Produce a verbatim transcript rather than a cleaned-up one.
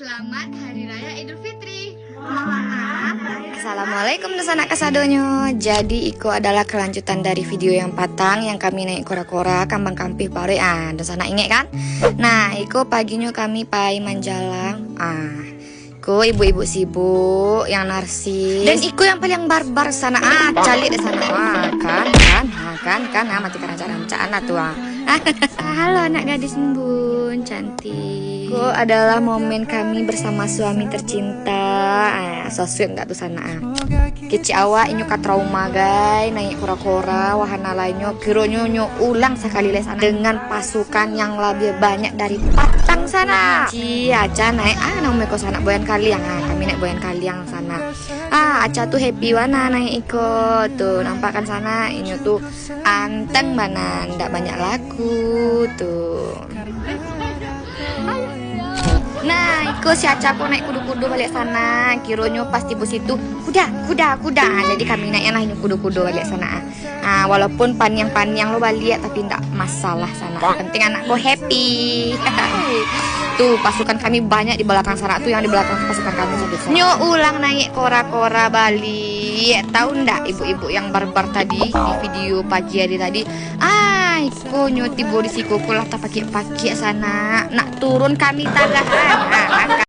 Selamat Hari Raya Idul Fitri. Mohon maaf lahir dan batin. Assalamualaikum, dunsanak kasadonyo. Jadi, iko adalah kelanjutan dari video yang patang, yang kami naik kora-kora, kambang kampih paruik. Ah, dunsanak ingek kan? Nah, iko paginyo kami pai manjalang. Ah, iko ibu-ibu sibuk, yang narsis. Dan iko yang paling barbar sanak. Ah, caliak dek sanak. Ah, kan, kan. Ah, kan, kan. Ah, mati karancak-rancak anak tu, ah. Halo, anak gadis embun, cantik. Ko adalah momen kami bersama suami tercinta. Ah, so sweet ndak tu sanak, ah. Kecek awak, inyo ka trauma, gai, naik kora-kora, wahana lainyo. Kironyo nyo ulang sakali lai sanak, dengan pasukan yang labiah banyak dari patang sanak. Ci, Aca naik, ah, namo ko sanak, Boyan Kaliang. Ah, kami naik Boyan Kaliang sanak. Ah, Aca tu happy bana naik iko. Tu, nampak kan sanak, inyo tu anteng bana, ndak banyak laku tu. Nah, iko si Aca ko naik kudo-kudo baliak sanak. Kironyo pas tibo situ, "Kuda, kuda, kuda." Ah, jadi kami naik lah inyo kudo-kudo baliak sanak, ah. Ah, walaupun paniang-paniang lo baliak, tapi ndak masalah sanak. Yang penting anak ko happy. Tu, pasukan kami banyak di balakang sanak tu, yang di balakang tu pasukan kami sanak. Nyo ulang naik kora-kora baliak. Tahu ndak ibu-ibu yang barbar tadi di video pagi hari tadi? Ah, iko nyo tibo di siko ko lah tapakiak-pakiak sanak. Nak turun kami tagahan. Ah, kan?